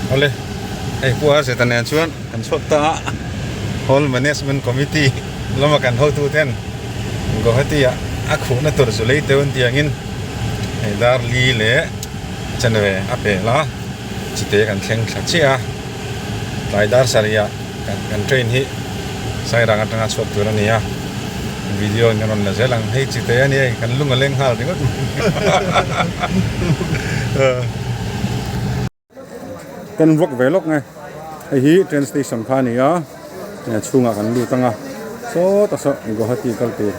Awle, hei Pu Arzeta nen chuan kan chhuak ta a, Hall Management Committee lama kan hotu ten Guwahati ah a khuhna tur chu lei teuh an tih angin hei dar li leh chanve a pel a, chite kan thleng thla chiah a, tlai dar sarih ah kan train hi Sairang atanga chhuak tur a ni a, video in kan rawn la zel ang, hei chite a ni hei kan lung a leng nghal ringawt mai. Kan vlog ve lawk nge hei hi train station kha a ni a chhungah kan lut ang a sawta saw Guwahati kal tur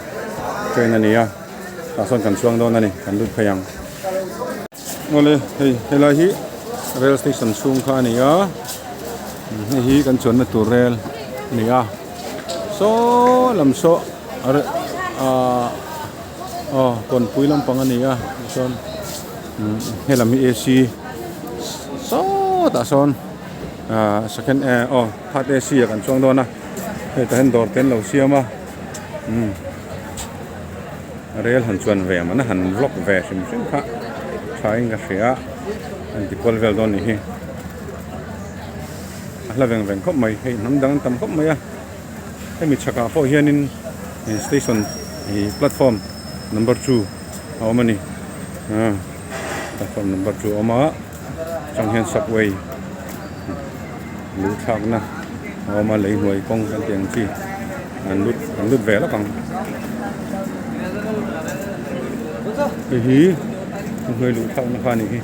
train a ni a tah sawn kan chuang dawn a ni kan lut phei ang. Awle hei helai hi rail station chhung kha a ni a hei hi kan chuanna tur rail a ni a saw lam saw ahh aw kawnpui lampang a ni a tichuan helam hi A C sawtah sawn ahh second eh aw third A C ah kan chuang dawn a hei tah hian dawr te an lo siam a umm. Rel han chuan ve a man a han vlog ve hrim hrim kha tha in ka hria a an ti kual vel dawn nih hi a hla veng veng khawp mai hei hnam dang an tam khawp mai a hemi chhakah pawh hianin station ih platform number two a awm a ni ah platform number two a awm a chang hian subway luh thlakna a awm a lei hnuai kawng kan tih ang chi an lut an lut ve lawk ang hei hi hnuai luh thlakna kha a nih hi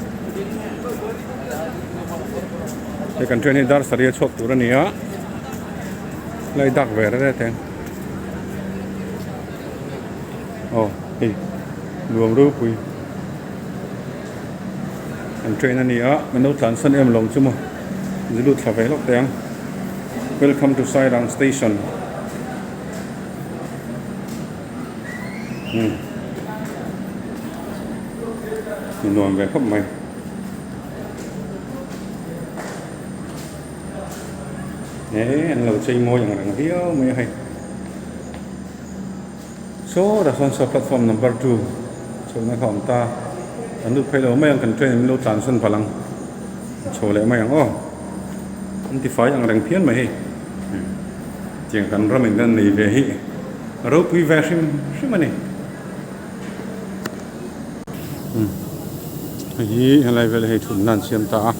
hei kan train hi dar sarih a chhuak tur a ni a lai dak ve reng reng aw hei nuam ropui. An train a ni a, an lo tlansan em lo chu maw zu lut thla ve lawk teh ang. Welcome to Sairang station umm ni nuam ve khawp mai. Eee an lo chei mawi ang reng viau mai a hei. Saw tah sawn saw platform number 2 chhawlhna kha a awm ta an lut phei lo mai ang kan train in min lo tlan sawn palh ang chho leh mai ang aw an ti fai ang reng phian mai hei tiang kan ram in kan nei ve hi a ropui ve hrim hrim a ni hei hi helai vel hei thutna an siam ta a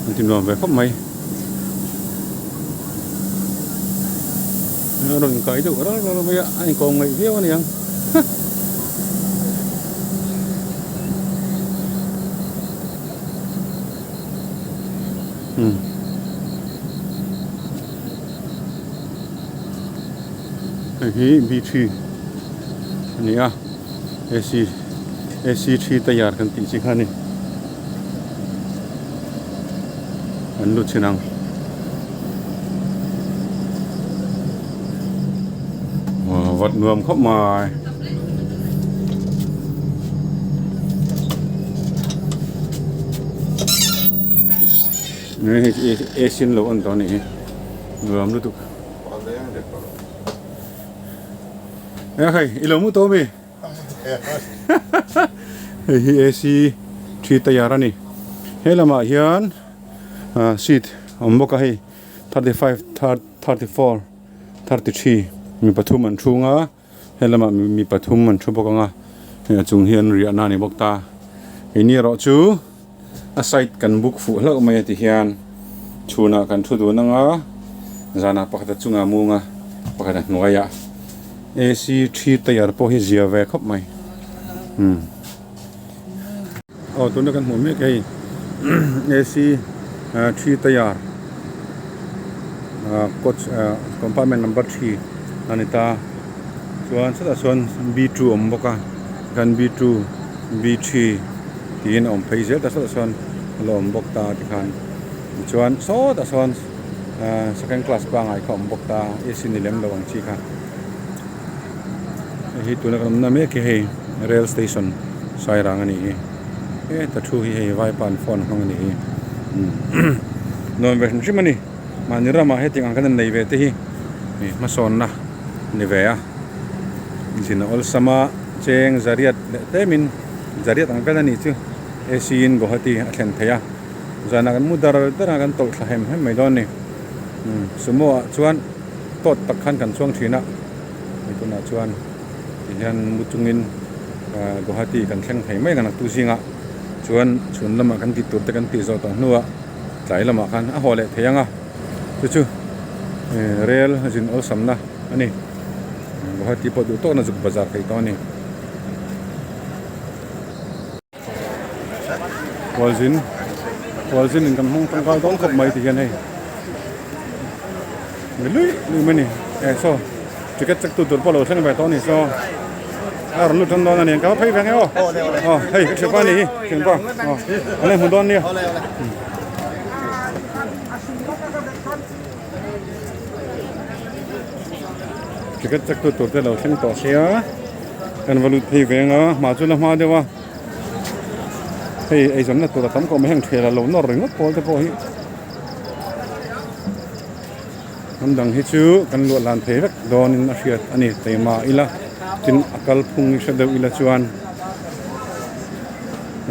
an ti nuam ve khawp mai. A rawn kai deuh ral ral mai a a inkawm ngaih viau a niang umm hei hi B three a ni a A_C A_C three tayar kan tih chi kha a ni. An lut chin ang. Vat nuam khawp mai. Hei AC an lo on tawh a nih hi. Nuam lutuk. E hei i lo mu tawh ami? Hei hi AC thi tayar a ni. He lamah hian seat a awm bawk a hei 35 34 33 mi pathum an thung a he lamah mi pathum an thu bawk ang a hei a chung hi an riahna a ni bawk ta. Keini erawh chu a side kan book fuh hlauh mai a ti hian chhunah kan thu dun ang a zanah pakhat a chungah a mung a pakhat a hnuaiah A_C thi tayar pawh hi zia ve khawp mai umm aw tuna kan hmuh mek hei A_C thi tayar ah coach ah compartment number three a ni ta chuan chutah chuan B two a awm bawk a kan B two B three. Tiin a awm phei zel ta sawtah sawn a lo awm bawk ta tikhan tichuan sawtah sawn ahh second class pangai kha a awm bawk ta A_C ni lem lo ang chi kha hei hi tuna kan awmna mek hi hei rail station Sairang a nih hi heta thu hi hei vaipa an phone a hmang a nih hi nuam ve hrim hrim a ni mahni ramah hetiang ang khan an nei ve te hi hmasawnna a ni ve a zin a awlsam a cheng zariat leh tlemin. Zariat ang vel a nih chu AC in Guwahati a thlen thei a. Zanah kan mu dar dar a, kan tawlh thla hem hem mai dawn a ni. Sumo ah chuan tawt tak khan kan chuang thin a, hei tunah chuan tihian mu chungin Guwahati kan thleng thei mai ang naktuk zingah chuan chhun lamah kan tih tur te kan tih zawh tawh hnuah tlai lamah khan a haw leh thei ang a, chu chu rel zin awlsamna a ni. Guwahati pawh duh tawkna zuk bazar thei tawh a ni. Khualzin khualzin in kan hmang tangkai dawn khawp mai ti hian hei mi lui lui mai a ni eh saw ticket check tu tur pawh a lo thleng ve tawh a ni saw a rawn lut tan dawn a ni ka va phei ve ang e aw aw hei ka thianpa a ni hi thianpa aw an la hmu dawn nia. Ticket check tu tur te lo thleng tawh sia kan va lut phei ve anga hma chu la hma deuh a hei eizawnna tur a tam khawp mai heng thel a lo nawr ringawt pawl te pawh hi hnam dang hi chu kan luah lan thei vek dawnin a hriat a ni keimah ila tin a kalphung hi hre deuh ila chuan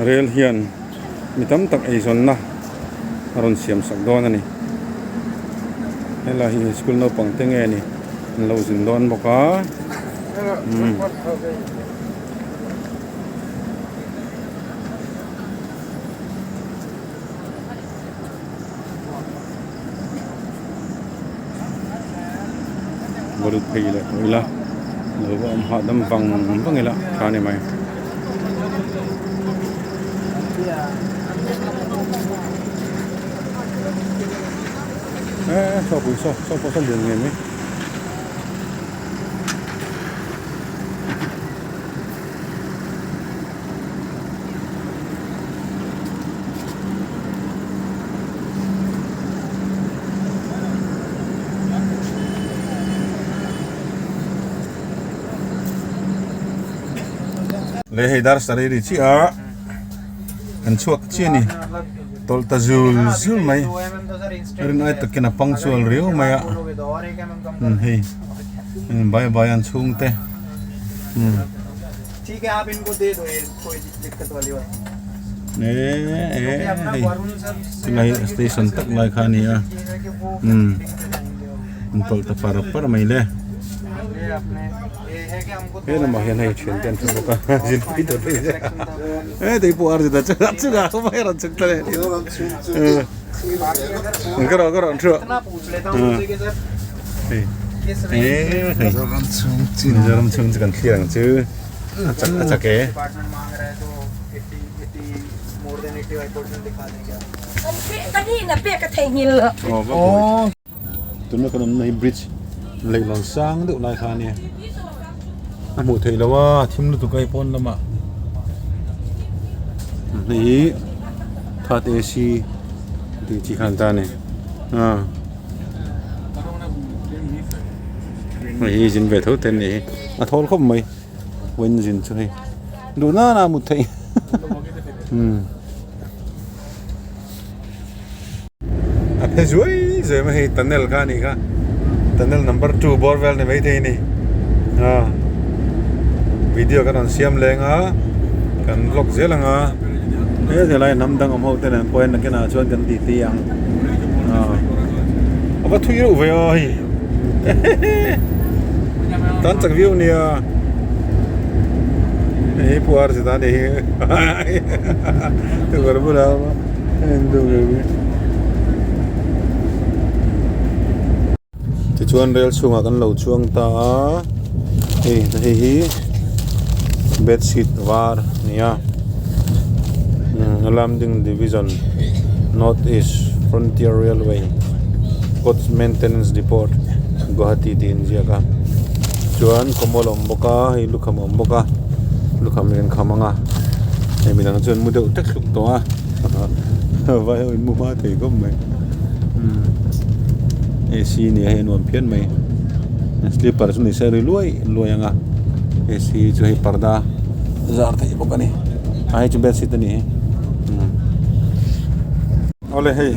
rel hian mi tam tak eizawnna a rawn siam sak dawn a ni helai hi school naupang te nge ni an lo zin dawn bawk a umm. Balut phei leh tawh ila lo va awm hahdam vang vang ila tha ni mai. Eh saw pui saw saw pawh saw lian ngei mai. Le hei dar saree ri chiah a kan chhuak chiah a ni tawlh ta zul zul mai rin ai takin a punctual riau mai a hei bye bye an chhungte. Chulai station tak lai kha a ni a umm an tawlh ta par par mai le he lamah hian hei thian te an thu bawk a zin pui tur te he tei pawh a ri ta chungah chungah a mai rawn chhuk ta le ka rawh ka rawh an thu a hei hei Mizoram chhung chu kan thlir ang chu a chak a chak e. Tuna kan awmna hi bridge leihlawn sang deuh lai kha a nia a hmuh theih loh a thim lutuk a hei pawn lamah hei hi third A_C tih chi khan ta a ni ah. Hei hi zin ve tho te an nih hi a thawl khawp mai vawiin zin chu hei duh nana a mut theih umm a phe zuai zuai mai hei tunnel kha a nih kha tunnel number two bawr vel ni maithei a ni ah video kan rawn siam leng a kan vlog zel ang a he helai hnam dang awm ho te nen pawh hian nakinah chuan kan titi ang ah a va thui reuh ve aw hei tan chak viau nia hei pu ar zet a ni hi tukverh bulah a en deuh ve mai. Tichuan rel chhungah kan lo chuang ta a hei hei hi bedsheet var a ni a Lamding division north east frontier railway coach maintenance depot Guwahati tih a inziak a chuan khawmual a awm bawk a hei lukham a awm bawk a lukham hi kan kham ang a hei midang chuan mu deuh tek hluk tawh a vai ho in mu hma thei khawp mai. AC nia hei a nuam phian mai slipper chu ni se ri luai luai ang a AC chu hei parda zar theih bawk a ni a hei chu bedsheet a ni hi awle hei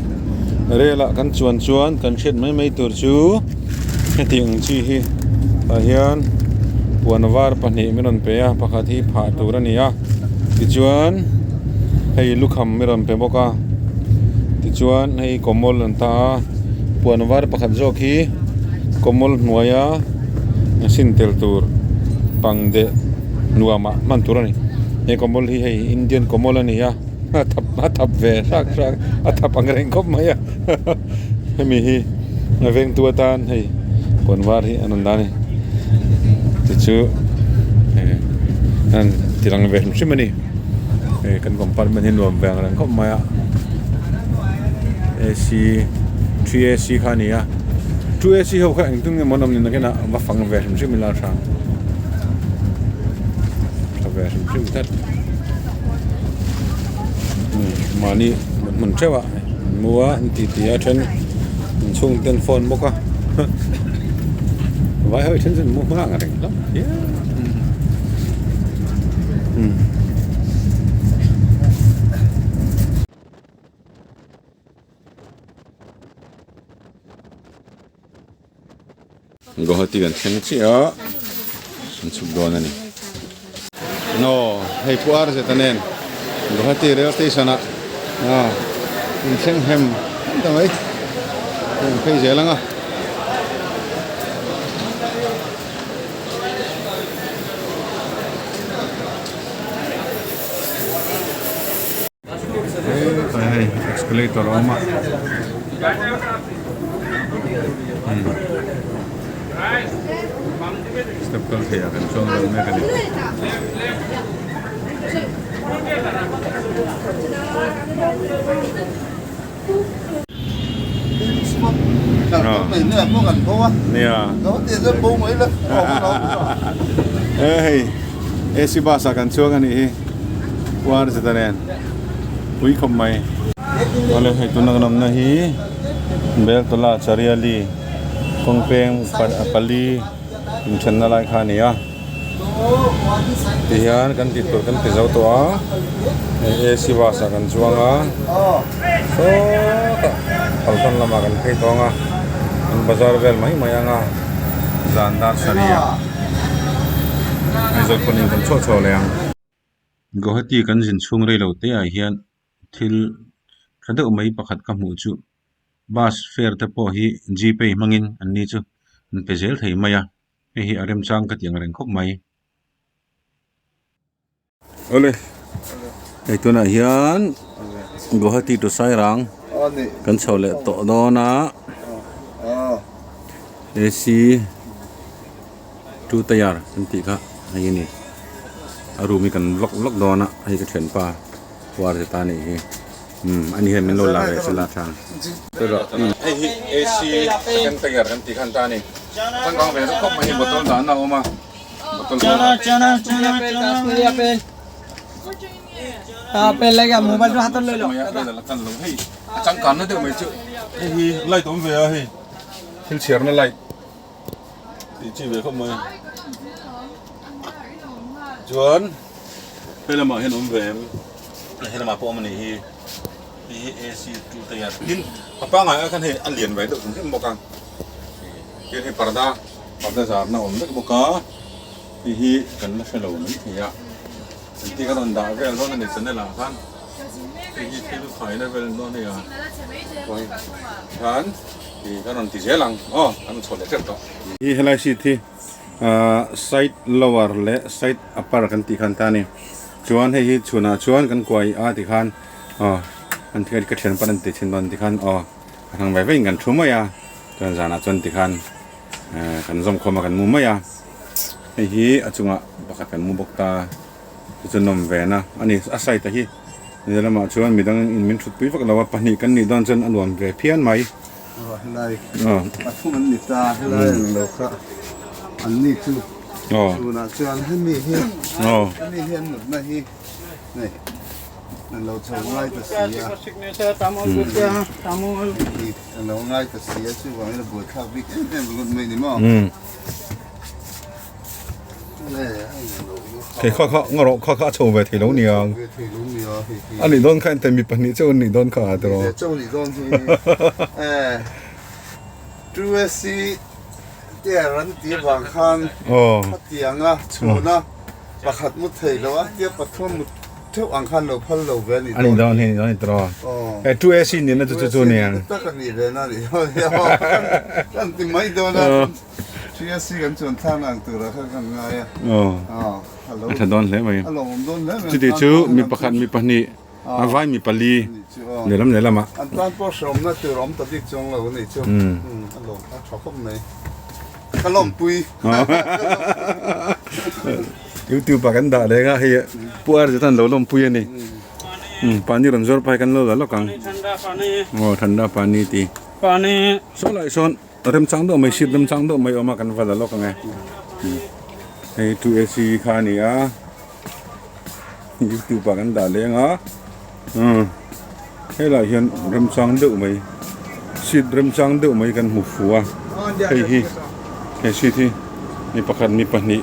rel ah kan chuan chuan kan hriat mai mai tur chu hetiang ang chi hi tah hian puan var pahnih min rawn pe a pakhat hi phah tur a ni a tichuan hei lukham min rawn pe bawk a. Tichuan hei kawmawl an ta a puan var pakhat zawk hi kawmawl hnuaia sin tel tur pang deh nuamah hman tur a ni. He kawmawl hi hei Indian kawmawl a ni a a thap a thap ve hlak hlak a thap ang reng khawp mai a hemi hi a vengtu atan hei puan var hi an rawn dah a ni tichu an ti lang ve hrim hrim a ni. Hei kan compartment hi nuam ve ang reng khawp mai a AC three AC kha a ni a two AC ho kha engtin nge maw an awm ni nakin ah va fang ve hrim hrim ila a hrang tha ve hrim hrim tlat mahni mut hmun theuh ah an mu a an ti ti a then inchhung ten phone bawk a vai ho hi then chu an mu hma ang reng hlawm hian. Guwahati kan thleng chiah a an chhuk dawn a ni. Aw hei pu ar zet a nen Guwahati rail station ah aw in thleng hem hem ta mai hei an phei zel ang a. Hei escalator a awm a step kal thei ah kan chuang dawn mek a ni. Hei AC bus ah kan chuang a nih hi uar zeta nen pui khawp mai. Awle hei tuna kan awmna hi Beltola Chariali kawng peng pali inthenna lai kha a ni a. Tihian kan tih tur kan ti zo tawh a hei AC bus ah kan chuang a sawtah Phaltan lamah kan phei tawng a kan bazar vel mai mai ang a zan dar sarih ah Aizawl pawhin kan chhuah chhuah leh ang. Guwahati kan zin chhung rei lo te ah hian thil tha deuh mai pakhat ka hmuh chu bus fare te pawh hi gpay hmangin an ni chu an pe zel thei mai a. Hei hi a remchang ka tih ang reng khawp mai. Awle, hei tunah hian Guwahati to Sairang kan chho leh tawh dawn a. AC two tier kan tih kha hei a ni. A room hi kan vlog vlog dawn a, hei ka thianpa war zeta a nih hi. Umm ani hian min lo la ve sela tha. Hei hi AC second tier kan tih khan ta a ni. Changkang ve reuh khawp mai hi bottle dahna a awm a. Bottle hei a changkanna deuh mai chu hei hi light awm ve a hei thil chhiarna light tih chi ve khawp mai. Chuan he lamah hian awm ve em? He lamah pawh awm a nih hi. Hei hi AC two tier tin a pangngai ah khan hei a lian ve deuh hrim hrim bawk a. Tin hei parda parda zarna awm vek bawk a. Hei hi kan la hre lo mai thei a. Engtin kan rawn dah vel dawn a ni channel ah khan. Hei hi thil khaina vel dawn a ni a. Khan ih kan rawn ti zel ang aw kan rawn chhuah leh teuh tawh. Hi helai seat hi side lower leh side upper kan tih khan ta a ni. Chuan hei hi chhunah chuan kan kuai a tikhan aw an ti ka thian pawn an ti thin dawn tikhan aw a hrang ve vein kan thu mai a chuan zanah chuan tikhan kan zawm khawm a kan mu mai a hei hi a chungah pakhat kan mu bawk ta chu chu nawm ve na a ni a side ah hi lamah chuan midang in min thut pui vak lo a pahnih kan nih dawn chuan a nuam ve phian mai. Helai pathum an ni ta helai ang lo kha an ni chu tunah chuan hemi hi hemi hi an mutna hi hei an lo chho ngai ta si a hei an lo ngai ta si a chuvangin a buaithlak bik em em ringawt mai ni maw. Thei kha kha ngaw rawh kha kha a chho ve thei lo niang a nih dawn kha ente mi pahnih chauh an nih dawn kha tiraw chauh nih dawn hi 2SC te an ti vang khan khatianga chhuna pakhat mu thei lo a tia pathum mu theuh ang khan lo phal lo ve a nih dawn hi a nih dawn hi tiraw. 2 AC nihna chu chu chu nia. Tak a nih ve na nih kan ti mai dawn a 3 AC kan chuan thlan ang turah khan kan ngai a. A tha dawn hle mai. A lawmawm dawn hle mai. Chuti chu mi pakhat mi pahnih a vai mi pali lehlam lehlamah. An tan pawh hreawmna tur awm ta bik chuang lo a nih chu. A lawm a tha khawp mai. Ka lawmpui. YouTube ah kan dah reng a hei Pu Arjun an lo lawmpui a ni. Pani rawn zawr phai kan lo la lawk ang. Aw thanda pani ti. Saw lai sawn. Remchang deuh mai seat remchang deuh mai a awm a kan va la lawk ang e hei two A C kha a ni a youtube ah kan dah leng a umm helaiah hian remchang deuh mai seat remchang deuh mai kan hmu fu a hei hi he seat hi mi pakhat mi pahnih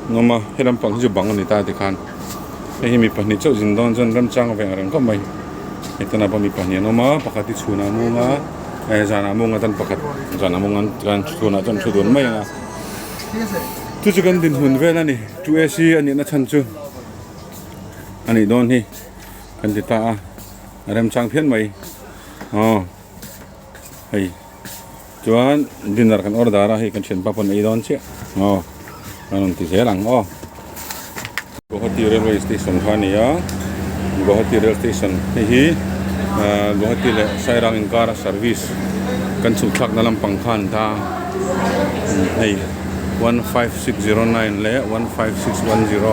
an awm a he lampang hi chu bang a ni ta tikhan hei hi mi pahnih chauh zin dawn chuan remchang ve ang reng khawp mai hei tunah pawh mi pahnih an awm a pakhat hi chhunah a mung a. Hei zanah mung atan pakhat zanah mung an kan chhunah chuan thu dun mai ang a chu chu kan dinhmun vel a ni chu A_C a nihna chhan chu a nih dawn hi kan ti ta a a remchang phian mai aw hei chuan dinner kan order a hei kan thianpa pawn a ei dawn chiah aw kan rawn ti zel ang aw. Guwahati railway station kha a ni a Guwahati rail station hei hi ahh Guwahati leh Sairang inkara service kan chhuk thlakna lampang kha an ta hei 15609 leh 15610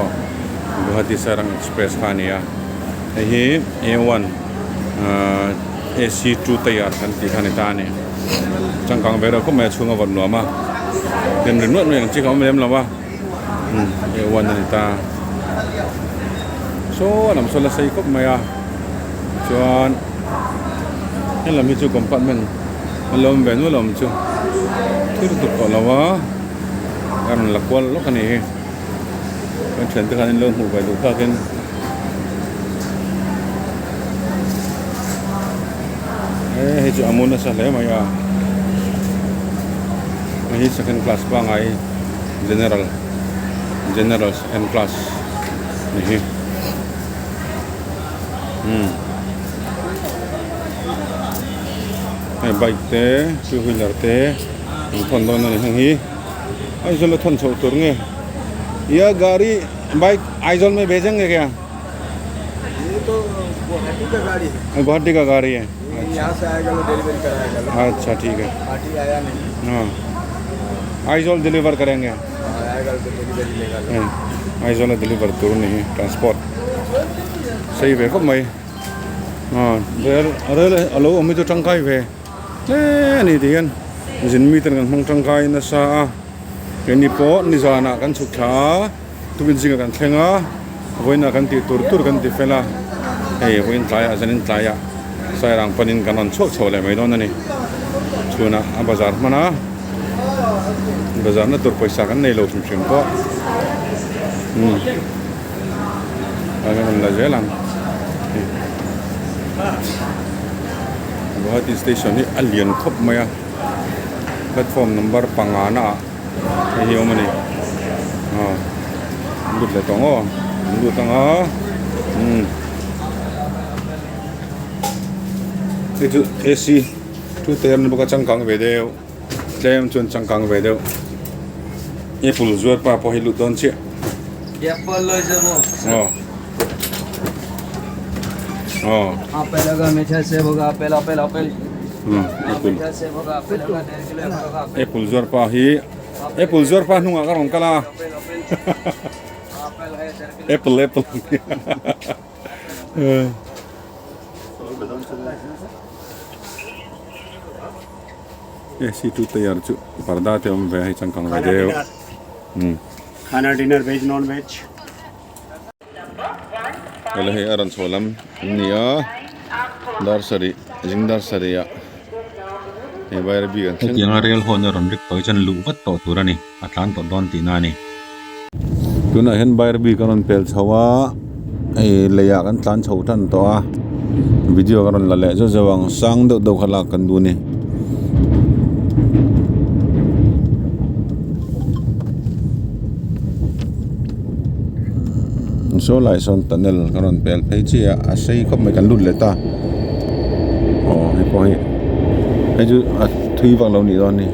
Guwahati Sairang express kha a ni a hei hi A one ahh A_C two tayar kan tih kha a ni ta a ni changkang ve reuh khawp mai a chhung a vawt nuam a den ri nuaih nuaih ang chi kha a awm lem lo a. A one a ni ta saw lam saw la sei khawp mai a chuan helam hi chu compartment a lo awm ve nual a awm chu thil tuk tawh lo a a rawn la kual lawk a ni hi kan thiante khan an lo hmuh ve duh thlakin e hei chu a mu nasa hle mai a hei hi second class pangngai. General General second class ni hi umm hei bike te two wheeler te an thawn dawn a ni heng hi Aizawl a thawn chhoh tur nge ya gari bike Aizawl mein bhejenge kya Guwahati ka gari hai अच्छा ठीक है हाँ आइजॉल deliver करेंगे Aizawl deliver tur ni transport sei ve khawp mai rel rel a lo awm hi chu tangkai ve hle a ni tihian zin mi ten kan hmang tangkai nasa a keini pawh nizanah kan chhuk thla a. Tukin zingah kan thleng a, vawiinah kan tih tur tur kan ti fel a, hei vawiin tlaiah zanin tlaiah Sairang panin kan rawn chhuak chho leh mai dawn a ni. Chhunah a bazar hman a, bazar na tur pawisa kan nei lo hrim hrim pawh umm kan rawn la zel ang. Guwahati station hi a lian khawp mai a, platform number panga naah. Hei hi awm a ni aw an lut leh tawh ang aw an lut ang a umm hei chu A_C two te an ni bawk a changkang ve deuh tlem chuan changkang ve deuh apple zuar pa pawh hi lut dawn chiah aw aw umm apple. Apple zuar pa hi apple zuar pa hnungah ka rawn kal a apple apple AC two tayar chu parda te awm ve a hei changkang ve deuh umm khana dinner veg non veg Hela hei a rawn chhuah lam an ni a dar sarih zing dar sarih ah hei Bairabi kan thleng Hetianga rel hawn a rawn rik tawh hi chuan luh vat tawh tur a ni, a tlan tawh dawn tihna a ni. Tunah hian Bairabi kan rawn pel chho a, hei leiah kan tlan chho tan tawh a, video ka rawn la leh zeuh zeuh ang, sang deuh deuh kha lak kan duh a ni. Saw lai sawn tunnel ka rawn pel phei chiah a a sei khawp mai kan lut leh ta. Aw hei pawh hi hei chu a thui vak lo nih dawn a ni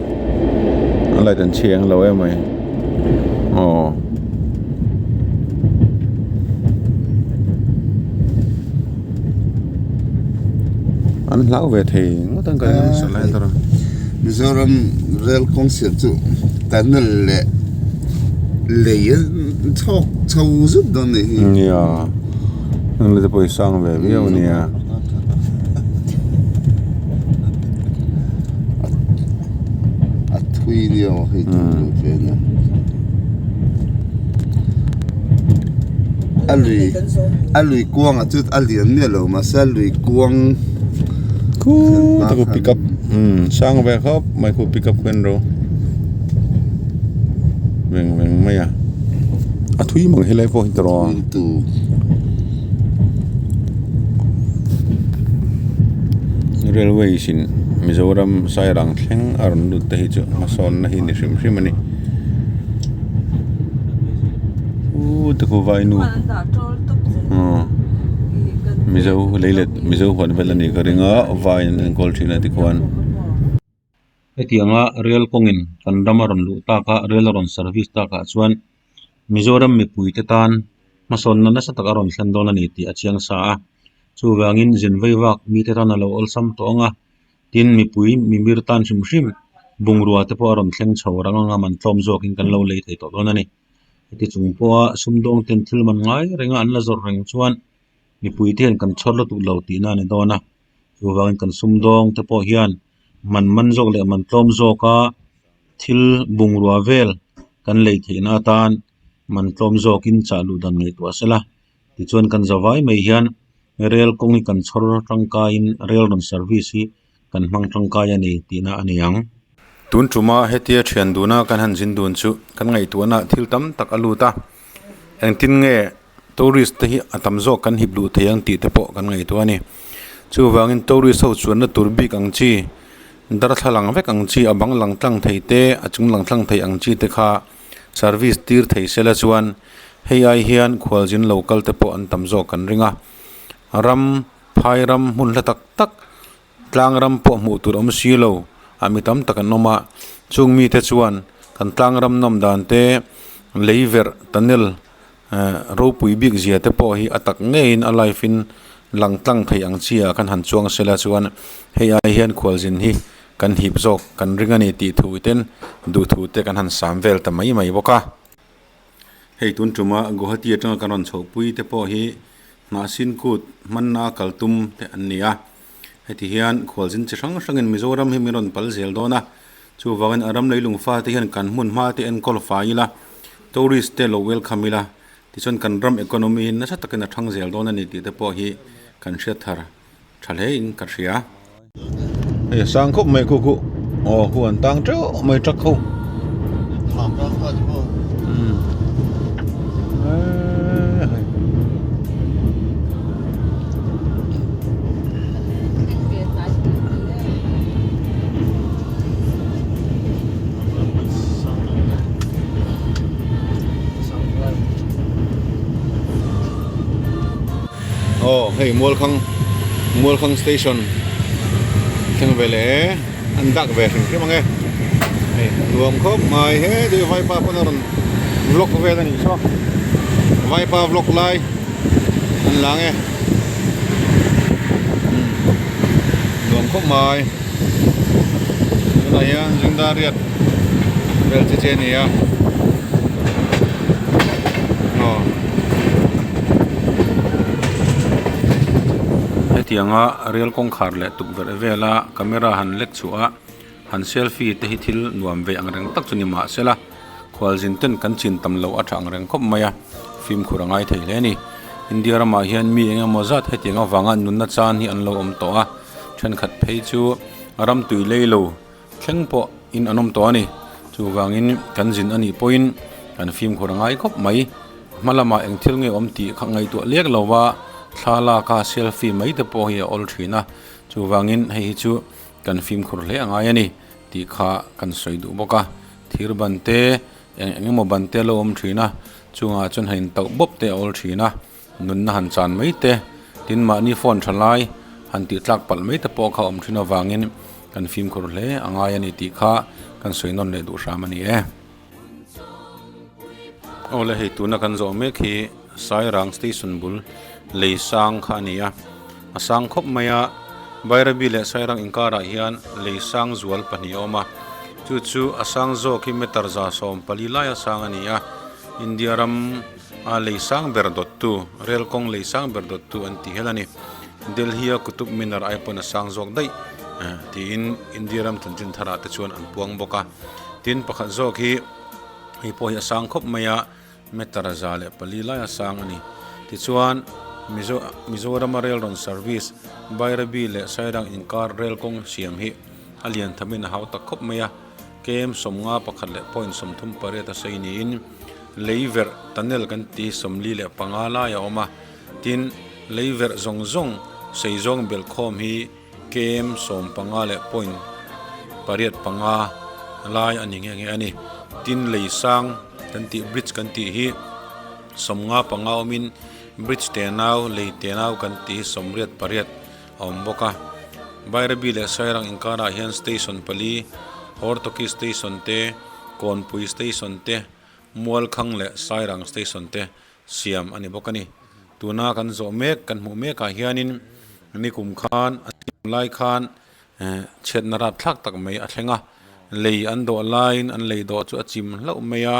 a light an chhe ang lo em mai aw. An hlau ve thei ngawt ang ka ring a lai tur a. Mizoram rail kawng siam chu tunnel leh lei an chhawk chho zut dawn a nih hi. Nia heng te pawh hi sang ve viau a nia. A thui viau a hei tur tur che nia. A lui a lui kuangah chu a lian miah lo mahse a lui kuang Khu ta khu pick up umm sang ve khawp mai khu pick up khan ro veng veng mai a a thui mang helai pawh hi tawh railways in Mizoram Sairang thleng a rawn lut te hi chu hmasawnna hi ni hrim hrim a ni. Uuu te khu vainu aw mizo lei let mizo huan vel anih ka ring a vai an enkawl thin a tikhuan. Hetianga rail kawngin kan ram a rawn luh tak a rail a rawn service tak ah chuan Mizoram mipui te tan hmasawnna nasa tak a rawn thlen dawn a ni tih a chiang sa a chuvangin zin vei vak mite tan a lo awlsam tawh ang a. Tin, mipui mimir tan hrim hrim bungrua te pawh a rawn thleng chho rang anga man tlawm zawkin kan lo lei thei tawh dawn a ni. Heti chung pawha sumdawng ten thil man ngai renga an la zawrh reng chuan mipui te hian kan chhawr lutuk lo tihna a ni dawn a. Chuvangin kan sumdawng te pawh hian man man zawk leh man tlawm zawka thil bungrua vel kan lei theihna atan man tlawm zawkin chah luh dan ngaihtuah sela. Tichuan kan zavai mai hian rel kawng hi kan chhawr tangkaiin rel rawn service hi kan hmang tangkai a ni tihna a ni ang. Tun tuma hetia thian duna kan han zin dun chu kan ngaihtuahna thil tam tak a lut a, engtin nge tourist te hi a tam zawk kan hip luh thei ang tih te pawh kan ngaihtuah a ni. Chuvangin tourist ho chuanna tur bik ang chi, darthlalang vek ang chi, a bang lang tlang thei te, a chung lang tlang thei ang chi te kha service tir thei sela chuan hei ai hian khualzin lo kal te pawh an tam zawk kan ring a ram phai ram hmun hla tak tak tlang ram pawh hmuh tur awm si lo a mi tam tak an awm a chung mite chuan kan tlang ram nawm dan te lei verh tunnel eh ropui bik zia te pawh hi a tak ngeiin a live in lang tlang thei ang chi ah khan han chuang sela chuan hei ai hian khualzin hi Kan hip zawk kan ring a ni tih thu ten duhthu te kan han sam vel ta mai mai bawk a. Hei tun tuma Guwahati atanga kan rawn chhohpui te pawh hi hnahsin kut hmanna kal tum te an ni a. Heti hian khualzin chi hrang hrangin Mizoram hi min rawn pal zel dawn a. Chuvangin a ram leilung fate hian kan hmun hma te enkawl fai ila, tourist te lo welcome ila, tichuan kan ram economy hi nasa takin a thang zel dawn a ni tih te pawh hi kan hriat thar. Tha hle in ka hria. Hei a sang khawp mai khu khu aw khu an tang teuh mai truck ho. Aw hei Mualkhang Mualkhang station thleng ve leh an dak ve hrim hrim ang e hei nuam khawp mai he tih vaipa pawn a rawn vlog vel a nih saw vaipa vlog lai an la ang e nuam khawp mai tunah hian zingdariat vel che che a ni a. Aw. Hetianga rel kawngkhar leh tukverh vela camera han lek chhuah a han selfie te hi thil nuam ve ang reng tak chu ni mahsela khualzin ten kan chin tam loh a tha ang reng khawp mai a fimkhur a ngai thei hle a ni. India ramah hian mi eng emaw zat hetiang avanga nunna chan hi an lo awm tawh a thenkhat phei chu ram tui lei lo Thleng pawh in an awm tawh a ni. Chuvangin kan zin a nih pawhin kan fimkhur a ngai khawp mai. Hma lamah eng thil nge awm tih kha ngaihtuah lek lo va, thla lak a selfie mai te pawh hi a awl thin a. Chuvangin hei hi chu kan fimkhur hle a ngai a ni tih kha kan sawi duh bawk a. Thir ban te eng eng emaw ban te a lo awm thin a, chungah chuan han intauh bawp te a awl thin a. Nunna han chan mai te, tin mahni phone tha lai han tih tlak palh mai te pawh kha a awm thin avangin kan fimkhur hle a ngai a ni tih kha kan sawi nawn leh duh hram a ni e. Aw le hei tuna kan zawh mek hi Sairang station bul lei sang kha a ni a, a sang khawp mai a, Bairabi leh Sairang inkarah hian lei sang zual pahnih a awm a, chu chu a sang zawk hi meter 140 laia sang a ni a, India ram a lei sang ber dawttu rel kawng lei sang ber dawttu an ti hial a ni. Delhi a Qutub Minar ai pawn a sang zawk daih tiin India ram chanchin tharah te chuan an puang bawk a. Tin pakhat zawk hi hei pawh hi a sang khawp mai a meter 104 lai a sang a ni. Tichuan Mizo Mizorama rail rawn service Bairabi leh Sairang inkar rail kawng siam hi a lian thamin a hau tak khawp mai a. Kem 51 leh point 38 a sei niin lei verh tunnel kan ti 45 lai a awm a. Tin lei verh zawng zawng sei zawng belhkhawm hi Kem 15 leh point 85 lai a ni nghe nghe a ni. Tin lei sang kan tih bridge kan tih hi 55 awmin bridge tenau lei tenau kan tih hi 88 a awm bawk a. Bairabi leh Sairang inkarah hian station pali Hortoki station te Kawnpui station te Mualkhang leh Sairang station te siam a ni bawk a ni. Tuna kan zawh mek kan hmuh mekah hianin nikum khan a siam lai khan chhiatna rat thlak tak mai a thleng a, lei an dawh laiin an lei dawh chu a chim hlauh mai a,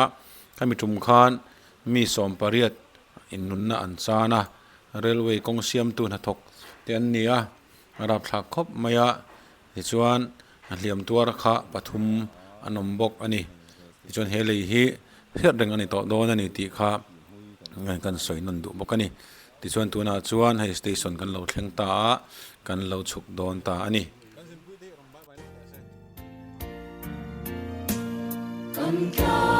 khami tum khan mi 80 innunna an chan a, railway kawng siamtu hnathawk te an ni a, a rapthlak khawp mai a, tichuan a hliam tuar kha pathum an awm bawk a ni. Tichuan he lei hi hriat reng a ni tawh dawn a ni tih kha kan sawi nawn duh bawk a ni. Tichuan tunah chuan hei station kan lo thleng ta a, kan lo chhuk dawn ta a ni. Kan tlang.